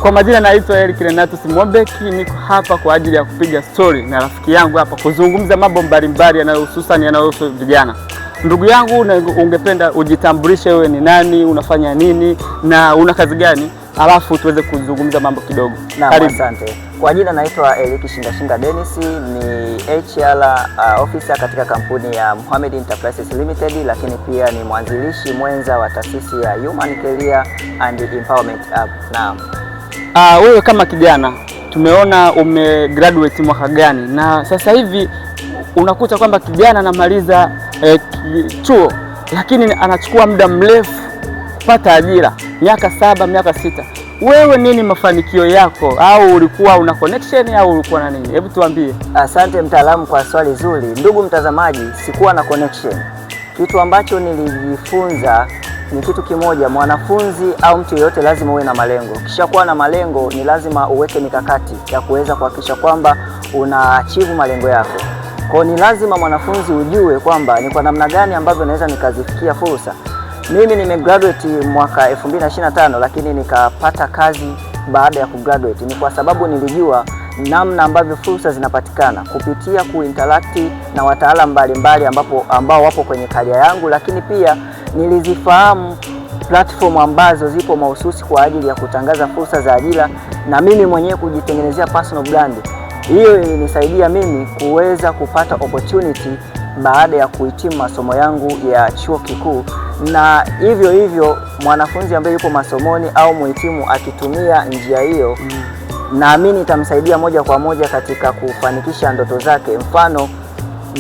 Kwa majina naitwa Eric Renatus Mwombeki, niko hapa kwa ajili ya kupiga story na rafiki yangu hapa kuzungumza mambo mbalimbali yanayohususan yanayohusu vijana. Ndugu yangu, ungependa ujitambulishe, wewe ni nani, unafanya nini na una kazi gani, alafu tuweze kuzungumza mambo kidogo. Naam, Karibu. asante. Kwa jina naitwa Eric Shingashinga Dennis, ni HR officer katika kampuni ya Mohamed Enterprises Limited, lakini pia ni mwanzilishi mwenza wa taasisi ya Human Career and Empowerment App. Naam. Wewe kama kijana tumeona umegraduate mwaka gani, na sasa hivi unakuta kwamba kijana anamaliza chuo lakini anachukua muda mrefu kupata ajira, miaka 7, miaka 6. Wewe nini mafanikio yako, au ulikuwa una connection au ulikuwa na nini? Hebu tuambie. Asante mtaalamu kwa swali zuri. Ndugu mtazamaji, sikuwa na connection. Kitu ambacho nilijifunza ni kitu kimoja, mwanafunzi au mtu yeyote lazima uwe na malengo. Ukishakuwa na malengo, ni lazima uweke mikakati ya kuweza kuhakikisha kwamba una achieve malengo yako. Kwa ni lazima mwanafunzi ujue kwamba ni kwa namna gani ambavyo naweza nikazifikia fursa. Mimi nimegraduate mwaka 2025 lakini nikapata kazi baada ya kugraduate. Ni kwa sababu nilijua namna ambavyo fursa zinapatikana kupitia kuinteract na wataalamu mbalimbali ambao wapo kwenye career yangu, lakini pia nilizifahamu platform ambazo zipo mahususi kwa ajili ya kutangaza fursa za ajira na mimi mwenyewe kujitengenezea personal brand. Hiyo ilinisaidia mimi kuweza kupata opportunity baada ya kuhitimu masomo yangu ya chuo kikuu, na hivyo hivyo mwanafunzi ambaye yupo masomoni au muhitimu akitumia njia hiyo naamini itamsaidia moja kwa moja katika kufanikisha ndoto zake. Mfano,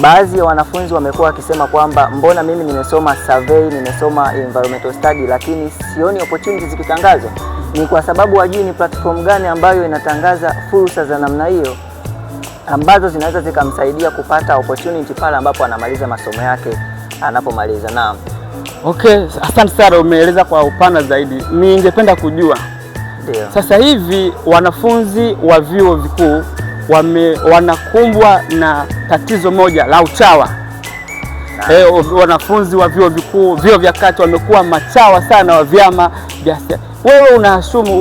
baadhi ya wanafunzi wamekuwa wakisema kwamba mbona mimi nimesoma survey, nimesoma environmental study, lakini sioni opportunities zikitangazwa. Ni kwa sababu hajui ni platform gani ambayo inatangaza fursa za namna hiyo ambazo zinaweza zikamsaidia kupata opportunity pale ambapo anamaliza masomo yake anapomaliza. Naam. Okay, asante sana, umeeleza kwa upana zaidi. Ningependa kujua Ndio. sasa hivi wanafunzi wa vyuo vikuu wanakumbwa na tatizo moja la uchawa. Wanafunzi wa vyuo vikuu, vyuo vya kati wamekuwa machawa sana wa vyama vya siasa. Wewe unaassume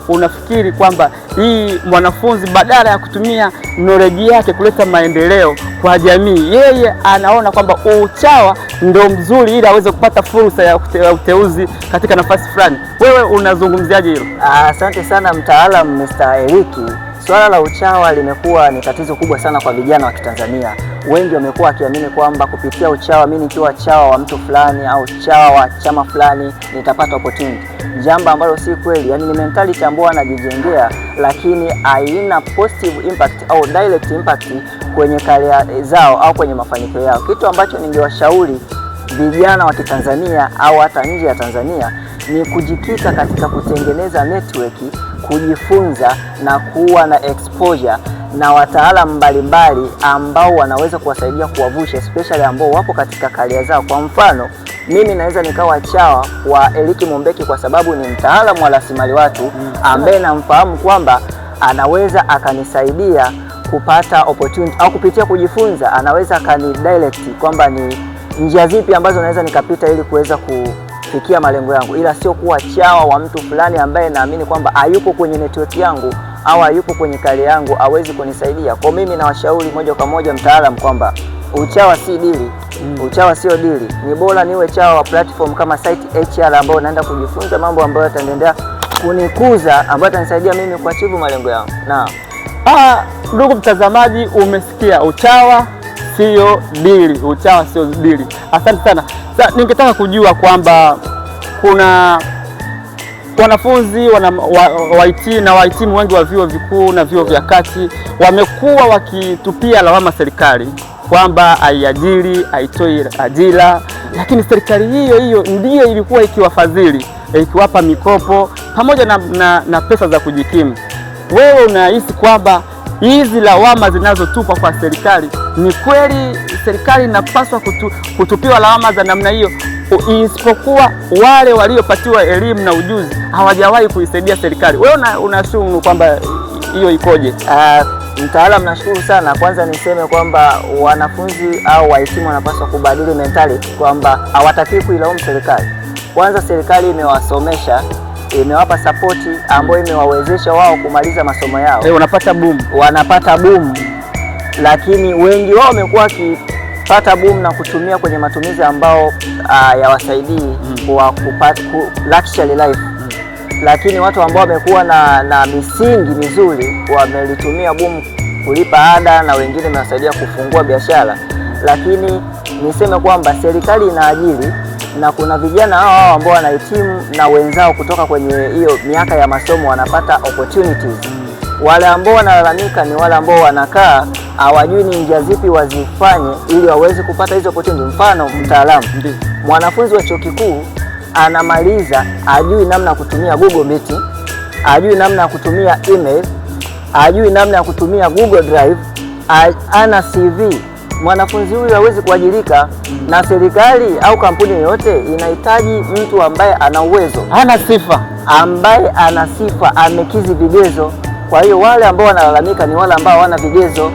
unafikiri kwamba hii mwanafunzi badala ya kutumia knowledge yake kuleta maendeleo kwa jamii, yeye anaona kwamba uchawa ndio mzuri ili aweze kupata fursa ya uteuzi katika nafasi fulani. Wewe unazungumziaje hilo? Asante sana mtaalamu Mr. Eriki. Swala la uchawa limekuwa ni tatizo kubwa sana kwa vijana wa Kitanzania. Wengi wamekuwa wakiamini kwamba kupitia uchawa, mimi nikiwa chawa wa mtu fulani au chawa wa chama fulani nitapata opportunity, jambo ambalo si kweli. Yani ni mentality ambayo wanajijengea, lakini haina positive impact au direct impact kwenye career zao au kwenye mafanikio yao. Kitu ambacho ningewashauri vijana wa Kitanzania au hata nje ya Tanzania ni kujikita katika kutengeneza network, kujifunza na kuwa na exposure na wataalamu mbalimbali ambao wanaweza kuwasaidia kuwavusha, especially ambao wapo katika career zao. Kwa mfano, mimi naweza nikawa chawa wa Eliki Mombeki kwa sababu ni mtaalamu wa rasilimali watu ambaye namfahamu kwamba anaweza akanisaidia kupata opportunity au kupitia kujifunza anaweza akani direct kwamba ni njia zipi ambazo naweza nikapita ili kuweza kufikia malengo yangu, ila sio kuwa chawa wa mtu fulani ambaye naamini kwamba hayupo kwenye network yangu au hayupo kwenye career yangu, hawezi kunisaidia. Kwa mimi nawashauri moja kwa moja mtaalam kwamba uchawa si dili. Uchawa sio dili. Ni bora niwe chawa wa platform kama Site HR ambao naenda kujifunza mambo ambayo yataendelea kunikuza, ambayo yatanisaidia mimi kuachieve malengo yangu. Naam. Ndugu mtazamaji, umesikia uchawa sio dili, uchawa sio dili. Asante sana. Sasa ningetaka kujua kwamba kuna wanafunzi wa IT na wahitimu wengi wa vyuo vikuu na vyuo vya kati wamekuwa wakitupia lawama serikali kwamba haiajiri, haitoi ajira, lakini serikali hiyo hiyo ndiyo ilikuwa ikiwafadhili, ikiwapa mikopo pamoja na pesa za kujikimu. Wewe unahisi kwamba hizi lawama zinazotupwa kwa serikali ni kweli serikali inapaswa kutupiwa lawama za namna hiyo, isipokuwa wale waliopatiwa elimu na ujuzi hawajawahi kuisaidia serikali? Wewe unaassume kwamba hiyo ikoje? Mtaalamu, nashukuru sana. Kwanza niseme kwamba wanafunzi au wahitimu wanapaswa kubadili mentality kwamba hawatakiwi kuilaumu serikali. Kwanza serikali imewasomesha imewapa sapoti ambayo imewawezesha wao kumaliza masomo yao. Wanapata boom. Wanapata boom, lakini wengi wao wamekuwa wakipata boom na kutumia kwenye matumizi ambao yawasaidii kwa kupata luxury life. Lakini watu ambao wamekuwa na misingi mizuri wamelitumia boom kulipa ada na wengine imewasaidia kufungua biashara. Lakini niseme kwamba serikali inaajiri na kuna vijana hao hao ambao wanahitimu na wenzao kutoka kwenye hiyo miaka ya masomo wanapata opportunities. Wale ambao wanalalamika ni wale ambao wanakaa hawajui ni njia zipi wazifanye ili waweze kupata hizo opportunity. Mfano, mtaalamu, mwanafunzi wa chuo kikuu anamaliza, ajui namna ya kutumia Google Meet, ajui namna ya kutumia email, ajui namna ya kutumia Google Drive, ana CV. Mwanafunzi huyu hawezi kuajirika, na serikali au kampuni yoyote inahitaji mtu ambaye ana uwezo, Hana sifa, ambaye ana sifa, amekizi vigezo. Kwa hiyo wale ambao wanalalamika ni wale ambao hawana vigezo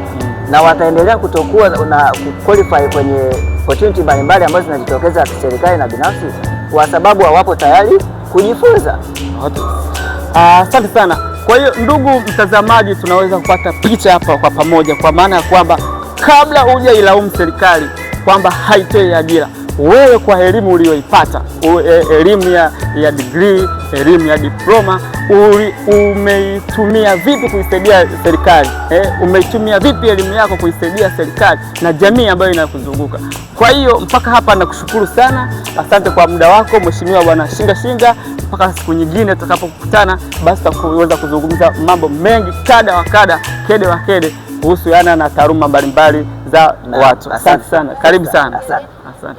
na wataendelea kutokuwa na qualify kwenye opportunity mbalimbali ambazo zinajitokeza serikali na binafsi, kwa sababu hawapo tayari kujifunza. Asante sana. Kwa hiyo ndugu mtazamaji, tunaweza kupata picha hapa kwa pamoja, kwa maana ya kwamba kabla hujailaumu serikali kwamba haitoi ajira, wewe kwa elimu uliyoipata, elimu ya degree, elimu ya diploma, umeitumia vipi kuisaidia serikali? Umeitumia vipi elimu yako kuisaidia serikali na jamii ambayo inakuzunguka? Kwa hiyo mpaka hapa nakushukuru sana, asante kwa muda wako Mheshimiwa Bwana Shinga Shinga. Mpaka siku nyingine tutakapokutana, basi tutaweza kuzungumza mambo mengi kada wa kada, kede wa kede, kuhusiana na taaluma mbalimbali za watu. Asante sana, karibu sana. Asante. Asante.